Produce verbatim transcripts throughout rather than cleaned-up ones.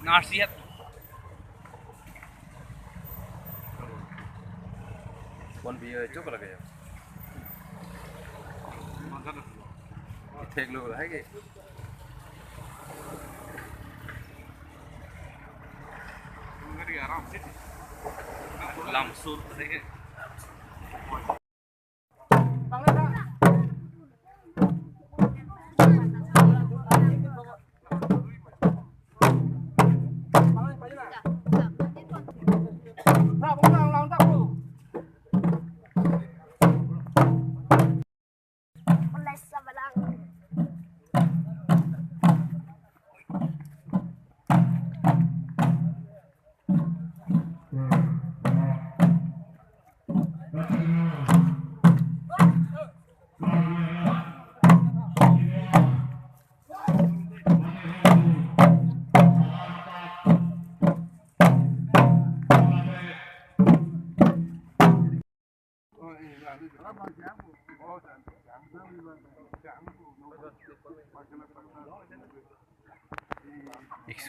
Narsi hat. Kon bi chok lage. Thek lo hai ke. Lamsur hai ke.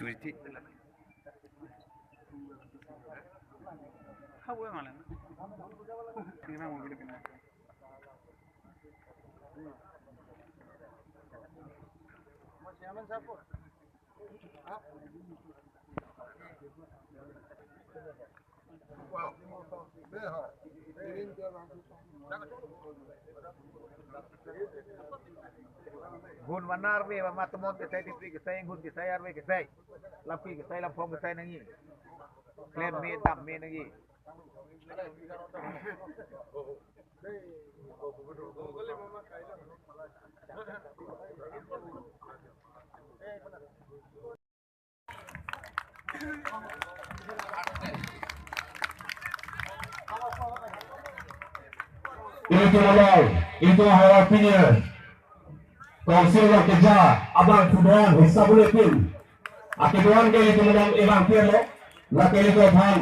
Security. Gun manar ve ba matumon kesai, dipri kesai, inghun kesai, arve kesai, lampi kesai, lamphong kesai nangji. Klem me dam me nangji. Ilitum along, ilitum ahai pini Council along keja abang kedo-an hisap ilitum. Akedo-an ke ilitum along ebang pirlo, lake ilitum aphan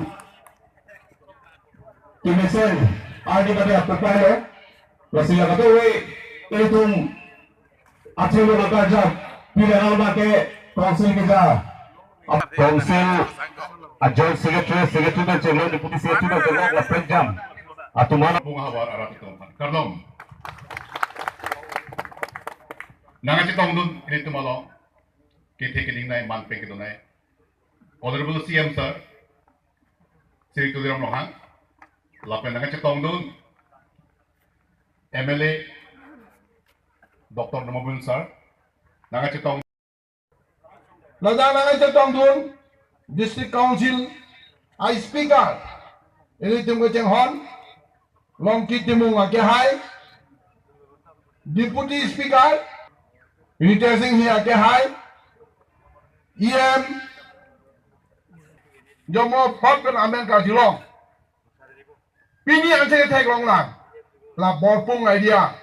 kemesen ardi bade apapailo. Lasi lake ilitum Achhe lo maka ja, pila nama ke Council keja. Council a Joint Secretary, Secretary pen chelo, Deputy Secretary pen chelo, la pen jam. Atum an. Bung havar arat atum aphan kardom. Nangkachetongdun ilitum along kethe keding nai, man pen kedun nai, Honorable C M sir, Shri Tuliram Ronghang, lapen nangkachetongdun M L A Doctor Namabil sir, nangkachetong. Ladak nangkachetongdun District Council a Speaker, ilitum kachinghon, Longki Timung akehai, Deputy Speaker, Ritesh Enghi akehai, E M, Jomo Phot pen amen karjulong. Pini anchot theklong lang. La Borpung area,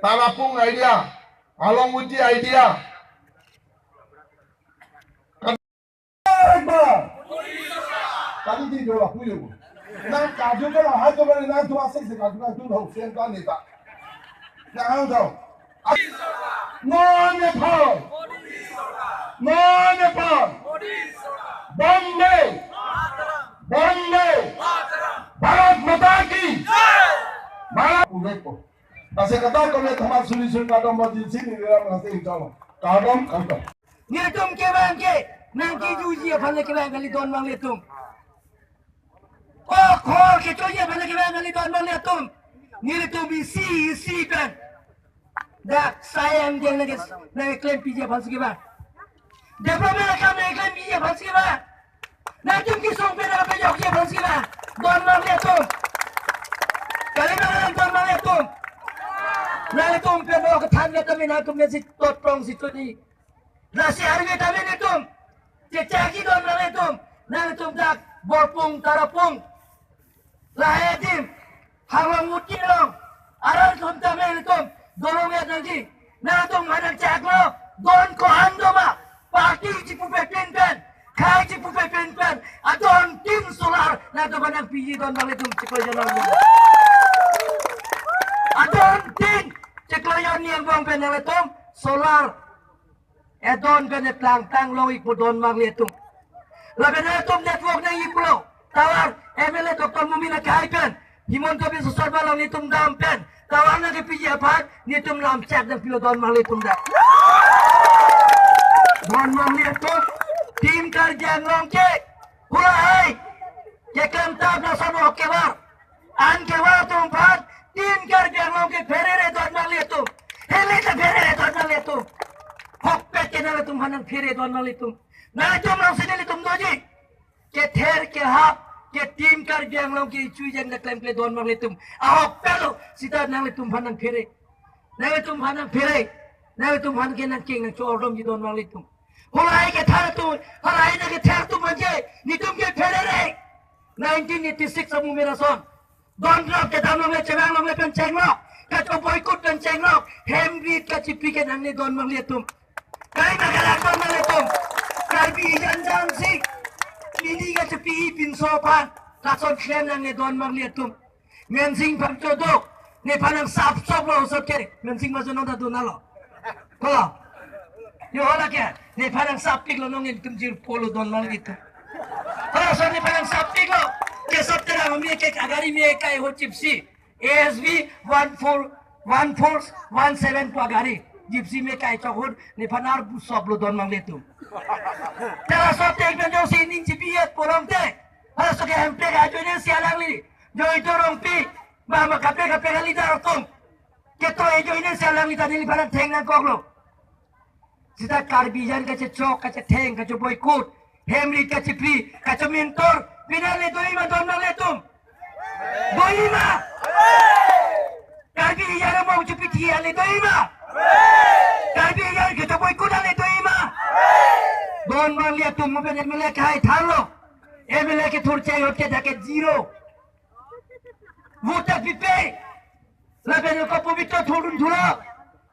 Tarapung area, Alongwuti area. Kadokave. Kali di dola puyo. Nang kaju ke la hai to ke nang dua sesi kaju kaju dong sen ka neta. Nang hang dong. Non Nepal. Non Nepal. Bande. Bande. Bharat Mata Ki. Bharat Mata Ki. Lasi kadokave thomar suri suri kardom bajin sini rira merasa insya Allah. Kardom, kardom. Nelitum kevang ke nangkejuji aphan le kevang kali don nanglitum. O khor kechoji aphan le kevang kali don nanglitum. Nelitum isi isi pen dak sayang jeng nangke nangkeklem piji aphansi kevang. Development akam nangkeklem piji aphansi kevang. Nangtum kesung pen nangpejokji aphansi kevang. Don nanglitum. Kali nang don nanglitum. Nanglitum pen lo kethan vitamin nangtum nesi tot prong si tuni. Lasi arve tame nelitum chechakji don nanglitum, nanglitum dak Borpung, Tarapung, lahai adim, Halongwuti along arat atum tame nelitum dolong ya nangji. Nangtum hanang chaklo, don ko-an doma, party chipupe pinpen, khei chipupe pinpen, adon tin solar nangtum hanang piji don nanglitum chiklo jono. Adon Chiklo jon ni angbong pen nanglitum solar edon pen eplangtang long-ikpo don marli atum. Lapen nanglitum network nang-iklo. Tower M L A Doctor Momin akai pen, Himanta Biswa Sarma along netum dam pen tower nangkepiji aphan netum lamchak nangpilo don marli atum dak. Don marli atum, Team Karbi Anglong ke hula hai keklem tap lason ahok kevar. An kevar atum aphan Team Karbi Anglong ke pherere don marli atum. Hele ta pherere don marli atum. Ahokpet ke nanglitum aphan nangphere don marli atum. Nanglitum alongsi nelitum doji. Kether kehap ke Team Karbi Anglong ke ichui jang dak klemkle don marli atum. Ahokpetlo seta nanglitum aphan nangphere. Nanglitum aphan nangphere. Nanglitum aphan ke nangking nangcho-ordomji don marli atum. Hula hai kether atum, hula hai nangkether atum manje netum ke pherere. Nineteen eighty-six amu mera son. Don rap kedam longle, chevang longle pen chenglok, kacho boycott pen chenglok, hem rit kachipi ke nangne don marli atum. Kai ma kalak don marli atum. Karbi jan jan si. Pini kachipi pinso aphan lason klem nangne don marli atum. Mensing Phangcho do, nephan nangsap soplo osot ke. Mensing Phangcho nonta do nalo. Ko. Yo, hala ke, nephan nangsap piklo, nonke netum jirpolo don marli atum. Halaso nephan nangsap piklo. Kesap tera mami ke agari me kai ho Gypsy. A S V one four, one four one seven pu agari. Gypsy me kai chok ahut nephan arpu soplo don marli atum. Tera sop tek pen jongsi ning chipi et polong te. Halaso ke hemprek ajoine si alangli. Joito Rongpi. Ba ma kaprek kaprek leader atum. Keto ajoine si alangli ta neliphan theng nangkoklo. Seta Karbi jan kachechok, kachetheng, kacho boycott, hem rit kachipi, kacho mentor, pini le doji ma don marli atum? Doji ma? Karbi jan among chipi thi ale doji ma? Karbi jan kacho boycott ale doji ma? Don marli atum mo pen M L A akai thanlo. M L A kethur chai ahut ke dak ke zero. Vote ta pipe. Lapen ko pabitro thurun thura.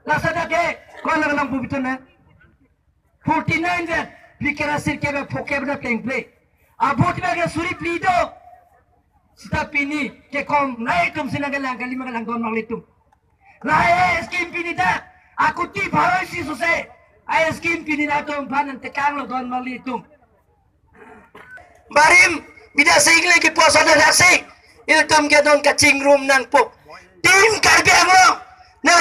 Laso dak ke, ko lang lang pabitro na. Forty-nine vet, phli kerasir kebe phokep na plengple. A vote bag ke suri phli do. Seta pini kekom nai atum si nangkelang kali ma kelang don marli atum. Lahai scheme pini dak, akuti bharoi si suse. A scheme pini dak atum aphan nangtekanglo don marli atum. Barim, bida sing lagi puasa dan haksi. Ilitum ke don kachingrum nangpo. Team Karbi Anglong. Na